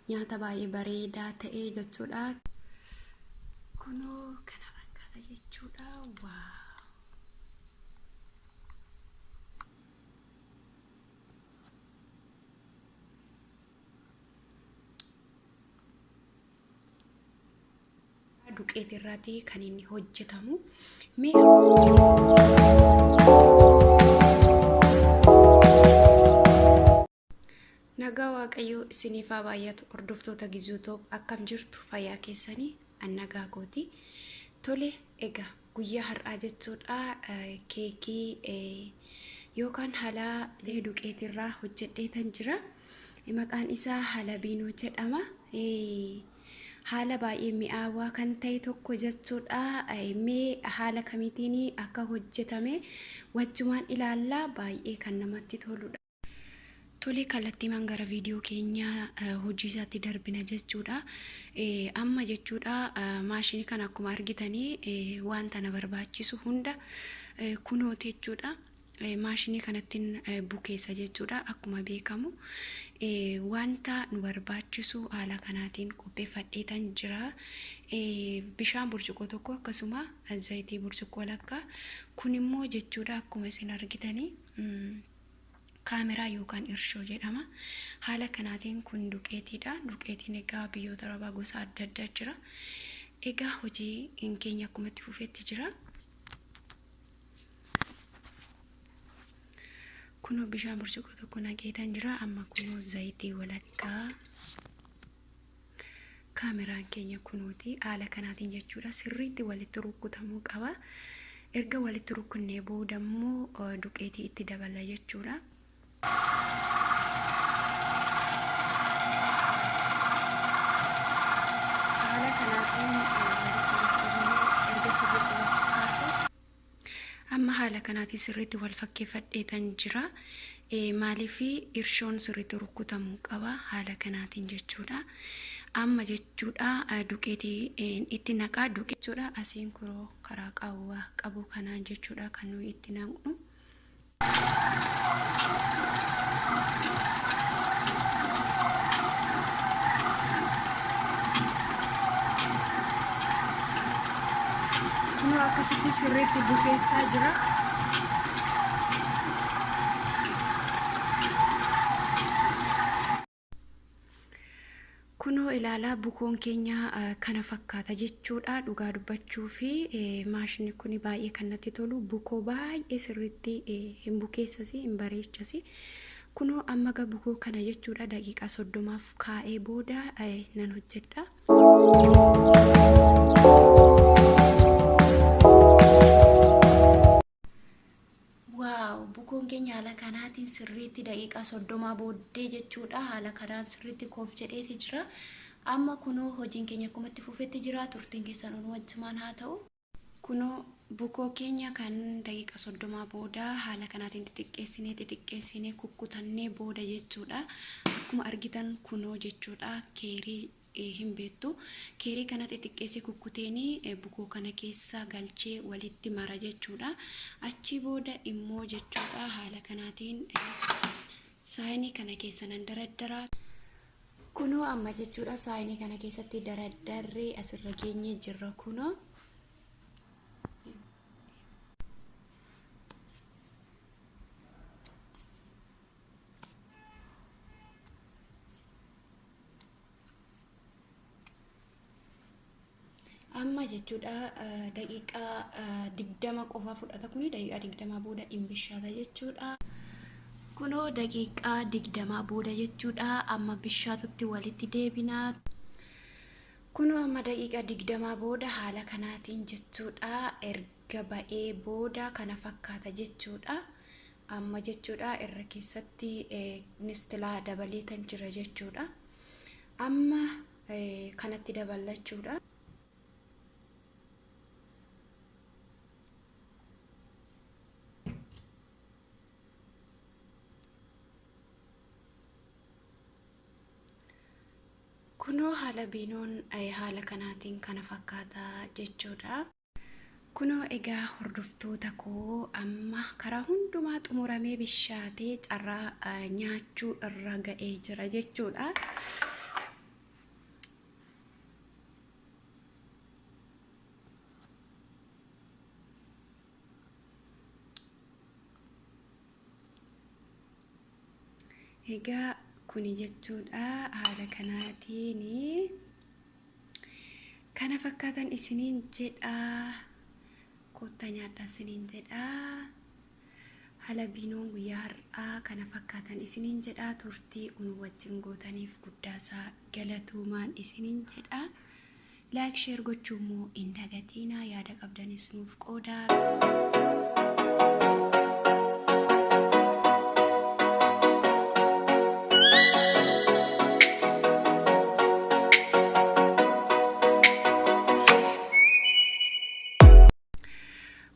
Nyaata baay'ee bareedaa ta'e jechuudha. Kunoo kana fakkaata jechuudha. Wow! Duqeet irraati kan inni hojjetamu. Mee Nagaa Waaqayyoo isiniif haa baay'atu hordoftoota Gizuu Toob, akkam jirtu? Fayyaa keessanii? An nagaa kooti. Tole, egaa guyyaa har'aa jechuudha keekii yookaan halaa duqeetirraa hojjedheetan jira. Maqaan isaa halabiinoo jedhama. Haala baay'ee mi'aawaa kan ta'e tokko jechuudha. Mee haala kamiitiin akka hojjetame wajjumaan ilaallaa, baay'ee kan namatti toludha. Tole, kallattiimaan gara viidiyoo keenya hojii isaatti darbina jechuudha. Amma jechuudha maashinii kana akkuma argitanii wanta na barbaachisu hunda kunooti jechuudha. Maashinii kanattiin bukeessa jechuudha. Akkuma beekamu wanta nu barbaachisu haala kanaatiin qopheeffadheetan jira. Bishaan burcuqqoo tokko, akkasuma zayitii burcuqqoo lakka. Kun immoo jechuudha akkuma isin argitanii kaameraa yookaan irshoo jedhama. Haala kanaatiin kun duqeetiidha. Duqeetiin egaa biyyoota arabaa gosa adda addaa jira. Egaa hojii keenya akkuma itti fufetti jira. Kunoo bishaan burcuqqoo tokko naqeetan jira. Amma kunoo zayitii walakkaa, kaameraan keenya kunooti haala kanaatiin jechuudha sirriitti walitti rukkutamuu qaba. Erga walitti rukkunnee booda immoo duqeetii itti dabala jechuudha. Haala kanaatiin walitti rukkunnee erga sirriitti wal fakkaate, amma haala kanaatiin sirriitti wal fakkeeffadheetan jira. Maaliif irshoon sirriitti rukkutamuu qaba haala kanaatiin jechuudha. Amma jechuudha duqeetii itti naqaa jechuudha. Asiin kuroo karaa qaawwaa qabu kanaan jechuudha kan nuyi itti naqnu. Kunoo akkasitti sirriitti bukeessaa jira. Kunoo ilaalaa, bukoon keenya kana fakkaata jechuudha. Dhugaa dubbachuu fi maashinni kun baay'ee kan natti tolu, bukoo baay'ee sirriitti hin bukeessasi, hin bareechasi. Kunoo amma ga bukoo kana jechuudha daqiiqaa 30f kaa'ee booda nan hojjedha. Wow, bukoon keenya haala kanaatiin sirriitti daqiiqaa 30 booddee jechuudha haala kanaan sirriitti koof jedheeti jira. Amma kunoo hojiin keenya akkuma itti fufetti jira. Turtiin keessan nu wajjumaan haa ta'u. Kunoo bukoo keenya kan daqiiqaa 30 booda haala kanaatiin xixiqqeessinee xixiqqeessinee kukkutannee booda jechuudha. Akkuma argitan kunoo jechuudha keerii hin beektu. Keerii kana xixiqqeessee kukkuteeni bukoo kana keessa galchee walitti mara jechuudha. Achii booda immoo jechuudha haala kanaatiin saayinii kana keessa nan daraddara. Kunoo amma jechuudha saayinii kana keessatti daraddarree asirra geenyee jirra kunoo. Amma jechuudha daqiiqaa 20 qofa fudhata, kuni daqiiqaa 20 booda hin bishaata jechuudha. Kunoo daqiiqaa 20 booda jechuudha amma bishaatutti walitti deebina. Kunoo amma daqiiqaa 20 booda haala kanaatiin jechuudha erga ba'ee booda kana fakkaata jechuudha. Amma jechuudha irra keessatti nistilaa dabaleetan jira jechuudha. Amma kanatti daballachuudha. Kunoo haala biinoon haala kanaatiin kana fakkaata jechuudha. Kunoo egaa hordoftoota koo, amma karaa hundumaa xumuramee bishaatee carraa nyaachuu irra ga'ee jira jechuudha. Egaa kuni jechuudha haala kanaatiin kana fakkaatan isiniin jedha. Kottaa nyaadhaa isiniin jedha. Haala biinoon guyyaa har'aa kana fakkaatan isiniin jedha. Turtii nu wajjin gootaniif guddaasaa galatoomaan isiniin jedha. Like share gochuu immoo hin dagatinaa. Yaada qabdanis nuuf qoodaa.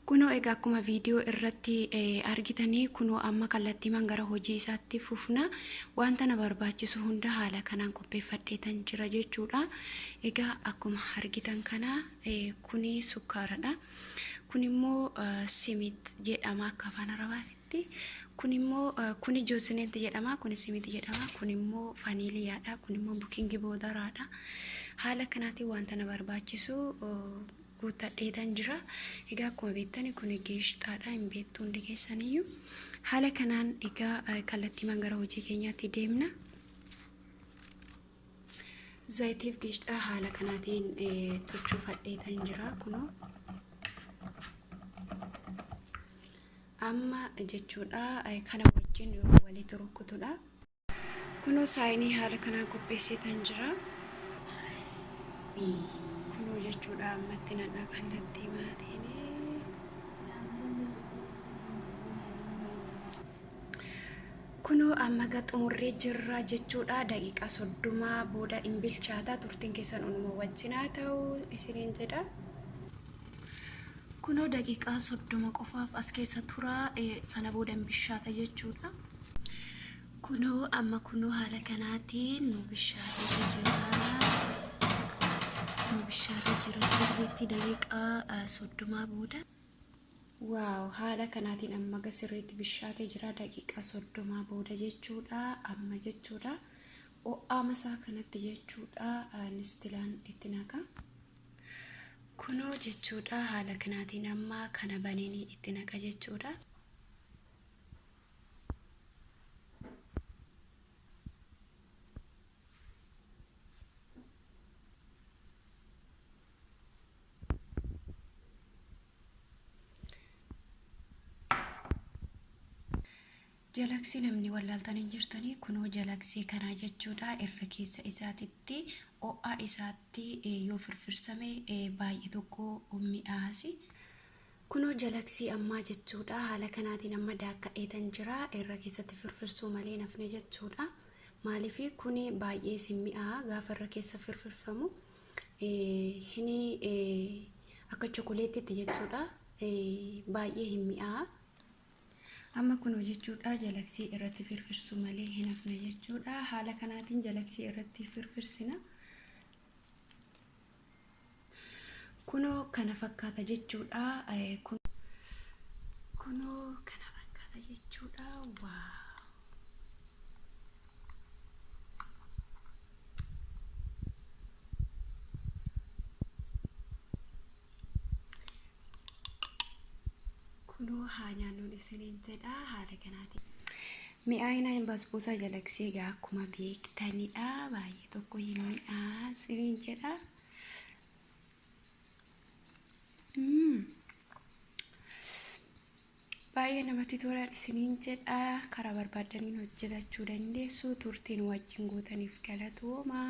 Kunoo egaa akkuma viidiyoo irratti argitanii kunoo amma kallattiimaan gara hojii isaatti fufna. Wanta na barbaachisu hunda haala kanaan qopheeffadheetan jira jechuudha. Egaa akkuma argitan kana kuni sukkaaradha. Kun immoo simit jedhama akka afaan Arabaatitti. Kun immoo kuni joosineetti jedhama. Kuni simit jedhama. Kun immoo faniiliyaadha. Kun immoo bukiingi boodaraadha. Haala kanaatiin wanta na barbaachisu guuttadheetan jira. Egaa akkuma beektan kun geeshxaadha, hin beektu hundi keessaniyyuu. Haala kanaan egaa kallattiimaan gara hojii keenyaatti deemna. Zayitiif geeshxaa haala kanaatiin tolchuufadheetan jira kunoo. Amma jechuudha kana wajjin yeroo walitti rukkutudha. Kunoo saayinii haala kanaan qopheesseetan jira. Kunoo jechuudha ammatti nadha kallattii maatiin. Kunoo amma ga xumurree jirra jechuudha. Daqiiqaa 30 booda hin bilchaata. Turtiin keessan onuma wajjin haa ta'u isiniin jedha. Kunoo daqiiqaa 30 qofaaf as keessa tura. Sana booda hin bishaata jechuudha. Kunoo amma kunoo haala kanaatiin nu bishaatee jira. Nu bishaatee jira sirriitti daqiiqaa 30 booda. Waaw, haala kanaatiin amma ga sirriitti bishaatee jira daqiiqaa 30 booda jechuudha. Amma jechuudha. Ho'aama isaa kanatti jechuudha. Nistilaan itti naqa. Kunoo jechuudha haala kanaatiin amma kana baneenii itti naqa jechuudha. Jalaksii namni wallaaltan hin jirtanii, kunoo jalaksii kanaa jechuudha. Irra keessa isaatitti ho'a isaatti yoo firfirsame baay'ee tokko mi'aasi. Kunoo jalaksii ammaa jechuudha. Haala kanaatiin amma daakka'eetan jira. Irra keessatti firfirsuu malee nafne jechuudha. Maaliif kuni baay'ee si mi'aa gaafa irra keessa firfirfamu. Hini akka chokoleettiitti jechuudha. Baay'ee hin mi'aa. Amma kunoo jechuudha jalaksii irratti firfirsuu malee hin hafne jechuudha. Haala kanaatiin jalaksii irratti firfirsina. Kunoo kana fakkaata jechuudha. Kunoo kana fakkaata jechuudha. Waaw! Kunoo haa nyaannuun isiniin jedha haala kanaatiin. Mi'aayina basbuusaa jalaksii egaa akkuma beektanidha. Baay'ee tokko hin mi'aa isiniin jedha. Baay'ee namatti tola isiniin jedha. Karaa barbaaddaniin hojjetachuu dandeessu. Turtiin wajjin gootaniif galatooma.